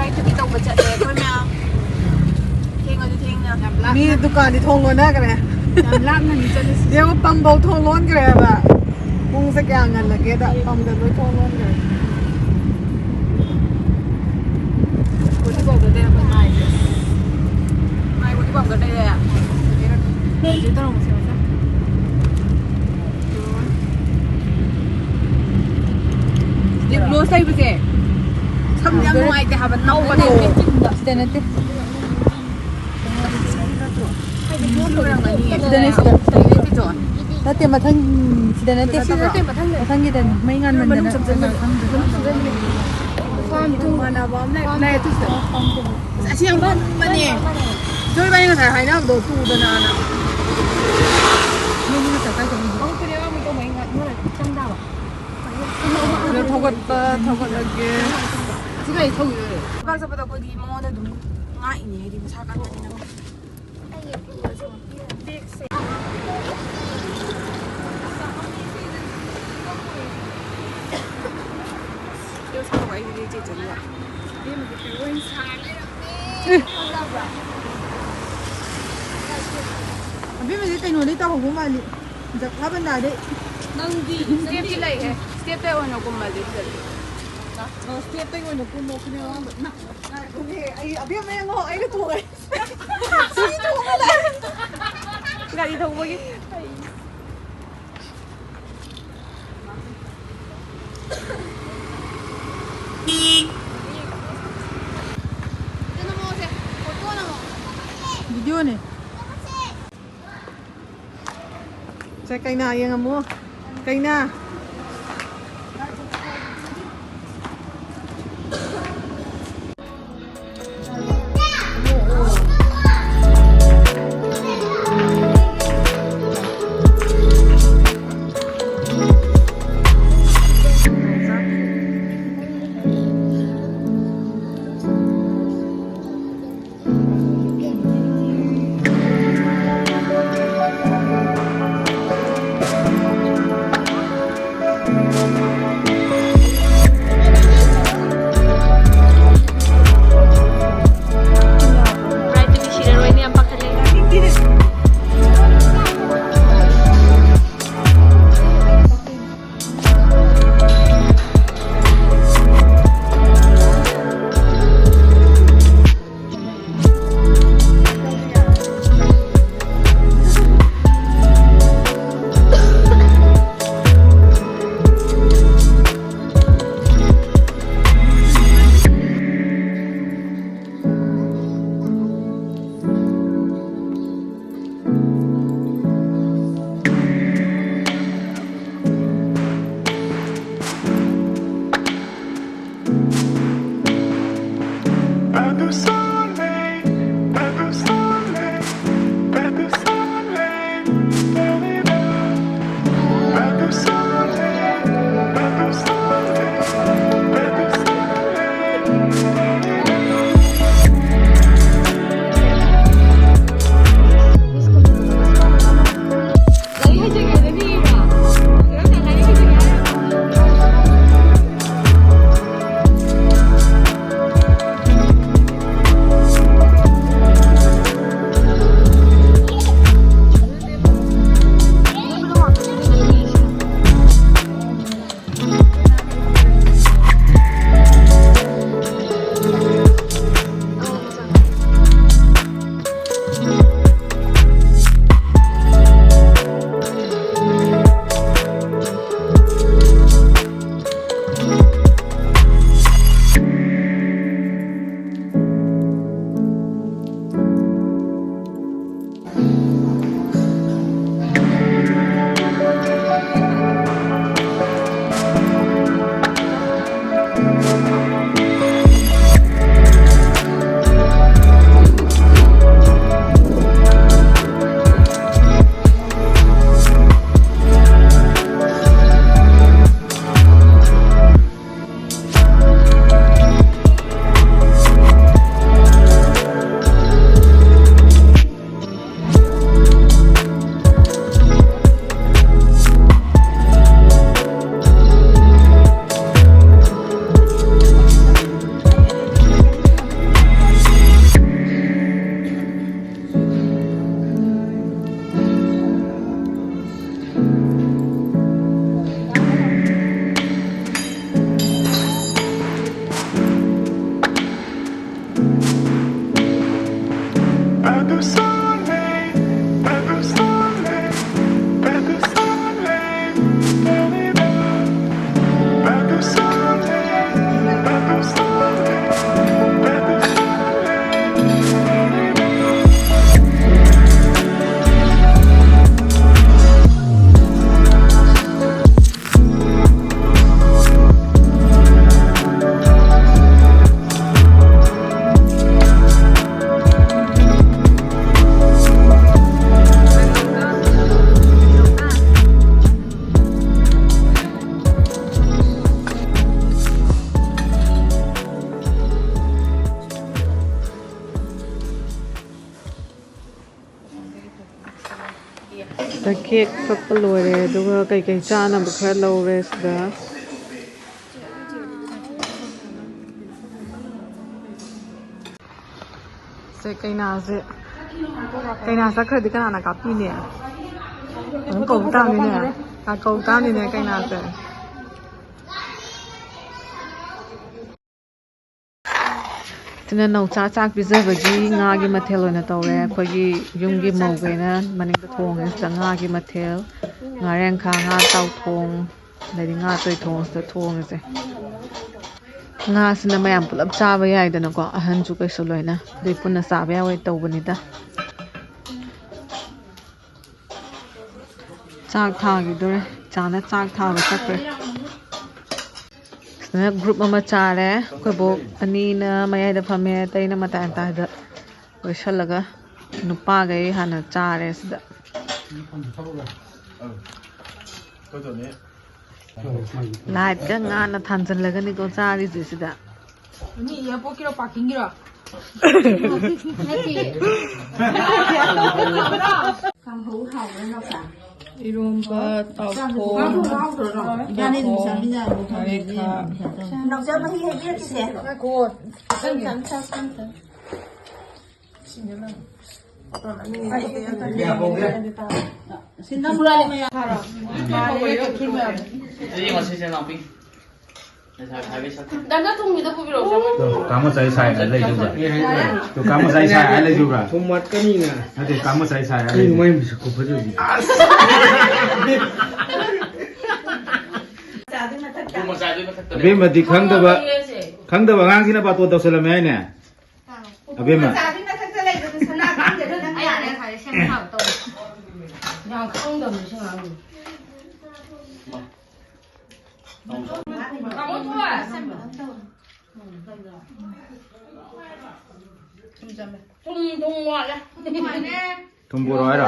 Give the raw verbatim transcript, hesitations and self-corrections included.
ꯇꯧꯕ ꯆꯠꯂꯦ ꯑꯩꯈꯣꯏ ꯃꯌꯥꯝ꯫ ꯊꯦꯡꯉꯁꯨ ꯊꯦꯡꯅ꯫ ꯃꯤ ꯗꯨꯀꯥꯟꯗꯤ ꯊꯣꯡ ꯂꯣꯟꯅꯈ꯭ꯔꯦ꯫ ꯌꯥꯝ ꯂꯥꯞꯅꯅꯤ ꯆꯠꯂꯤꯁꯤ꯫ ꯌꯦꯡꯉꯣ, ꯄꯝꯐꯧ ꯊꯣꯡ ꯂꯣꯟꯈ꯭ꯔꯦ ꯍꯥꯏꯕ꯫ ꯄꯨꯡꯁꯦ ꯀꯌꯥ ꯉꯜꯂꯒꯦꯗ ꯄꯝꯗ ꯂꯣꯏ ꯊꯣꯡ ꯂꯣꯟꯈ꯭ꯔꯦ꯫ ꯕꯣꯗꯤ ꯄꯥꯎꯗꯔ ꯇꯩꯔꯛꯄ ꯃꯥꯏꯁꯦ꯫ ꯃꯥꯏ ꯕꯣꯗꯤ ꯄꯥꯎꯗꯔ ꯇꯩꯔꯦ꯫ ꯍꯧꯖꯤꯛ ꯇꯧꯔꯝꯃꯁꯦ ꯃꯆꯥ꯫ ꯂꯤꯞ ꯒ꯭ꯂꯣꯁ ꯇꯩꯕꯁꯦ ꯁꯝ ꯌꯥꯝ ꯅꯨꯡꯉꯥꯏꯇꯦ ꯍꯥꯏꯕ, ꯅꯧꯕꯗꯣ꯫ ꯁꯤꯗ ꯅꯠꯇꯦ꯫ ꯁꯤꯗꯅꯦ, ꯁꯤꯗ꯫ ꯅꯠꯇꯦ, ꯃꯊꯪ, ꯁꯤꯗ ꯅꯠꯇꯦ꯫ ꯁꯤꯗ ꯅꯠꯇꯦ, ꯃꯊꯪꯒꯤꯗꯅꯦ꯫ ꯃꯩ ꯉꯥꯟꯃꯟꯗꯅ ꯃꯅꯨꯡ ꯆꯪꯁꯤꯟꯕꯅꯦ꯫ ꯃꯅꯨꯡ ꯆꯪꯁꯤꯟꯕꯅꯦ꯫ ꯐꯥꯝ ꯇꯨ ꯃꯥꯟꯅꯕ ꯑꯃ ꯂꯩ꯫ ꯂꯩ, ꯑꯗꯨꯁꯨ꯫ ꯑꯁꯤ ꯌꯥꯝ ꯉꯝꯕꯅꯦ꯫ ꯖꯣꯏ ꯏꯕꯥꯅꯤ ꯉꯁꯥꯏ ꯍꯥꯏꯅꯕꯗꯣ ꯇꯨꯗꯅ꯫ ꯃꯣꯏꯅꯤ ꯉꯁꯥꯏ ꯀꯥꯏ ꯆꯠꯂꯤꯅꯣ? ꯑꯃꯨꯛ ꯀꯔꯤ ꯑꯃꯨꯛ ꯇꯧꯕ ꯑꯩ ꯉꯥ-, ꯃꯣꯏꯅ ꯆꯪꯗꯕ꯫ ꯑꯗꯣ ꯊꯧꯒꯠꯄ, ꯊꯧꯒꯠꯂꯒꯦ꯫ ꯑꯁꯤ ꯀꯩ ꯊꯧꯈꯤꯗꯣꯏꯅꯣ? ꯀꯥꯏ ꯆꯠꯄꯗ ꯑꯩꯈꯣꯏꯗꯤ ꯃꯉꯣꯟꯗ ꯑꯗꯨꯝ ꯉꯥꯛꯏꯅꯦ, ꯍꯥꯏꯗꯤ ꯃꯁꯥ ꯀꯟꯕꯅꯤꯅ꯫ ꯑꯕꯦꯝꯃꯁꯦ ꯀꯩꯅꯣꯗꯩ ꯇꯧꯍꯧꯕ ꯃꯥꯜꯂꯤ, ꯖꯛꯈꯥ ꯕꯟꯗꯥꯗꯩ꯫ ꯅꯪꯗꯤ ꯁ꯭ꯇꯦꯞꯇꯤ ꯂꯩꯍꯦ, ꯁ꯭ꯇꯦꯞꯇꯩ ꯑꯣꯏꯅ ꯀꯨꯝꯃꯁꯦ ꯁꯤꯗꯗꯤ꯫ ꯑꯣ, ꯁ꯭ꯇꯦꯞꯇꯩ ꯑꯣꯏꯅ ꯀꯨꯝꯃꯣ, ꯈꯨꯅꯦꯛ ꯑꯋꯥꯡꯕ꯫ ꯅ-, ꯉꯥꯏꯈꯣꯅꯦ, ꯑꯩ, ꯑꯕꯦꯝꯃ ꯌꯦꯡꯉꯣ, ꯑꯩꯅ ꯇꯣꯡꯉꯦ꯫ ꯁꯤ ꯇꯣꯡꯉ ꯂꯥꯛꯑꯦ꯫ ꯒꯥꯔꯤ ꯊꯧꯕꯒꯤ꯫ ꯚꯤꯗꯤꯑꯣꯅꯦ꯫ ꯁꯦ, ꯀꯩꯅꯥ ꯌꯦꯡꯉꯝꯃꯣ꯫ ꯀꯩꯅꯥ꯫ ꯀꯦꯛ ꯀꯛꯄ ꯂꯣꯏꯔꯦ, ꯑꯗꯨꯒ ꯀꯩꯀꯩ ꯆꯥꯅꯕ ꯈꯔ ꯂꯧꯔꯦ ꯁꯤꯗ꯫ ꯁꯦ ꯀꯩꯅꯥꯁꯦ, ꯀꯩꯅꯥ ꯆꯠꯈ꯭ꯔꯗꯤ ꯀꯅꯥꯅ ꯀꯥꯞꯄꯤꯅꯤ? ꯑꯗꯨꯝ ꯀꯧꯕ ꯇꯥꯕꯅꯤꯅꯦ꯫ ꯑ, ꯀꯧꯕ ꯇꯥꯕꯅꯤꯅꯦ ꯀꯩꯅꯥꯁꯦ꯫ ꯁꯤꯅ ꯅꯧꯆꯥ ꯆꯥꯛ ꯄꯤꯖꯕꯒꯤ ꯉꯥꯒꯤ ꯃꯊꯦꯜ ꯑꯣꯏꯅ ꯇꯧꯔꯦ꯫ ꯑꯩꯈꯣꯏꯒꯤ ꯌꯨꯝꯒꯤ ꯃꯧꯈꯩꯅ ꯃꯅꯤꯡꯗ ꯊꯣꯡꯉꯦ꯫ ꯁꯤꯗ ꯉꯥꯒꯤ ꯃꯊꯦꯜ, ꯉꯥꯔꯦꯟꯈꯥ, ꯉꯥ ꯇꯥꯎꯊꯣꯡ, ꯑꯗꯩꯗꯤ ꯉꯥ ꯇꯣꯏꯊꯣꯡ ꯁꯤꯗ ꯊꯣꯡꯉꯤꯁꯦ꯫ ꯉꯥꯁꯤꯅ ꯃꯌꯥꯝ ꯄꯨꯂꯞ ꯆꯥꯕ ꯌꯥꯏꯗꯅꯀꯣ, ꯑꯍꯟꯁꯨ ꯀꯩꯁꯨ ꯂꯣꯏꯅ꯫ ꯑꯗꯨꯏ ꯄꯨꯟꯅ ꯆꯥꯕ ꯌꯥꯎꯋꯦ ꯇꯧꯕꯅꯤꯗ꯫ ꯆꯥꯛ ꯊꯥꯈꯤꯗꯣꯔꯦ꯫ ꯏꯆꯥꯅ ꯆꯥꯛ ꯊꯥꯕ ꯆꯠꯈ꯭ꯔꯦ꯫ ꯁꯤꯗꯅ ꯒ꯭ꯔꯨꯞ ꯑꯃ ꯆꯥꯔꯦ꯫ ꯑꯩꯈꯣꯏ ꯕꯣꯛ ꯑꯅꯤꯅ ꯃꯌꯥꯏꯗ ꯐꯝꯃꯦ, ꯑꯇꯩꯅ ꯃꯇꯥꯏ ꯃꯇꯥꯏꯗ ꯂꯣꯏꯁꯜꯂꯒ ꯅꯨꯄꯥꯈꯩ ꯍꯥꯟꯅ ꯆꯥꯔꯦ ꯁꯤꯗ꯫ ꯂꯥꯏꯠꯀ ꯉꯥꯟꯅ ꯊꯥꯟꯖꯜꯂꯒꯅꯤꯀꯣ ꯆꯥꯔꯤꯁꯦ ꯁꯤꯗ꯫ ꯃꯤ ꯏꯌꯥꯔꯄꯣꯔꯠꯀꯤꯔꯣ, ꯄꯥꯔꯀꯤꯡꯒꯤꯔꯣ? ꯅꯠꯇꯦ꯫ ꯀꯥꯡꯍꯧ ꯍꯥꯎꯕ꯭ꯔꯥ, ꯅꯥꯎꯆꯥ? ꯏꯔꯣꯝꯕ, ꯀꯥꯡꯍꯧ ꯇꯥꯎꯊꯣꯡ, ꯍꯥꯎꯗ꯭ꯔꯣ, ꯅꯥꯎ? ꯏꯕꯥꯅꯤ ꯑꯗꯨꯝ ꯆꯥꯃꯤꯟꯅꯔꯕꯣ? ꯈꯪꯗꯦ, ꯉꯥꯔꯦꯟꯈꯥ꯫ ꯅꯥꯎꯆꯥ, ꯃꯍꯤ ꯍꯩꯕꯤꯔꯛꯀꯦꯁꯦ꯫ ꯉꯥꯏꯈꯣ꯫ ꯇꯞ ꯇꯞ ꯆꯥꯎ, ꯇꯞ ꯇꯞ꯫ ꯁꯤ ꯅꯪ ꯄꯨꯔꯥ ꯃꯌꯥꯝ ꯊꯥꯔꯣ꯫ ꯑꯗꯨꯗꯤ ꯉꯁꯤꯁꯦ ꯅꯥꯎꯄꯤ꯫ ꯗꯥ ꯊꯨꯝꯒꯤꯗ ꯄꯨꯕꯤꯔꯛꯑꯣ, ꯆꯪꯉꯛꯑꯣ꯫ ꯇꯣ, ꯀꯥꯡꯃꯆꯥꯏ ꯁꯥꯏ ꯍꯥꯏ ꯂꯩꯖꯨꯕ꯭ꯔꯥ? ꯇꯣ, ꯀꯥꯡꯃꯆꯥꯏ ꯁꯥꯏ ꯍꯥꯏ ꯂꯩꯖꯨꯕ꯭ꯔꯥ? ꯊꯨꯝ ꯋꯥꯠꯀꯅꯤꯅ꯫ ꯅꯠꯇꯦ, ꯀꯥꯡꯃꯆꯥꯏ ꯁꯥꯏ ꯍꯥꯏ ꯀꯩꯅꯣ ꯂꯩꯖꯨꯕ꯭ꯔꯥ? ꯃꯥꯏ ꯃꯁꯛ ꯈꯨꯐꯖꯕꯤ? ꯑꯁ! ꯑꯕꯦꯝꯃꯗꯤ ꯈꯪꯗꯕ, ꯈꯪꯗꯕ ꯑꯉꯥꯡꯁꯤꯅ ꯕꯥꯇꯣꯟ ꯇꯧꯁꯜꯂꯝꯃꯦ ꯍꯥꯏꯅꯦ? ꯑꯕꯦꯝꯃ꯫ ꯃꯆꯥꯗꯤ ꯃꯊꯛꯇ ꯂꯩꯕꯗꯨ ꯁꯅꯥ ꯈꯪꯗꯦꯗ ꯅꯪ ꯑꯩ ꯌꯥꯔꯦ꯫ ꯉꯁꯥꯏ ꯁꯦꯝ ꯁꯥꯕ ꯇꯧꯔꯦ꯫ ꯌꯥꯝ ꯈꯪꯗꯕꯅꯤ ꯁꯤ ꯑꯉꯥꯡꯗꯣ꯫ ꯇꯥꯃꯣ ꯊꯣꯏ꯫ ꯊꯨꯝ, ꯊꯨꯝ ꯋꯥꯠꯂꯦ꯫ ꯊꯨꯝ ꯄꯨꯔꯛꯑꯣ ꯍꯥꯏꯔꯣ?